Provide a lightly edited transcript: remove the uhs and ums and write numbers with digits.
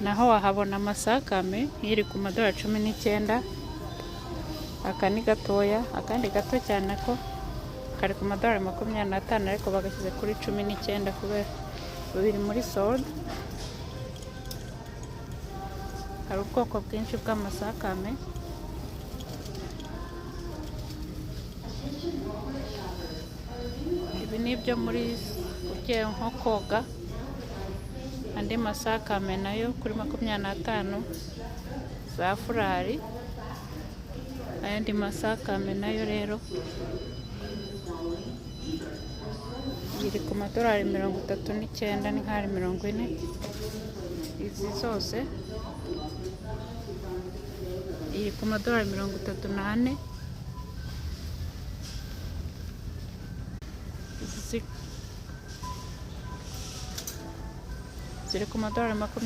Naho wahabona amasakame, nk'iri ku madorari 19. Aka ni gatoya, akandi gato cyane ko kari ku madorari 25, ariko bagashyize kuri 19 kubera biri muri solde. Hari ubwoko bwinshi bw'amasakame. Ibi ni ibyo muri ugiye nko koga. Andi masakame nayo kuri 25 za furari. Ayandi masakame nayo rero iri ku madorari 39, ni nk'ari 40. Izi zose iri ku madorari 34. Izi ziri ku madorari 20.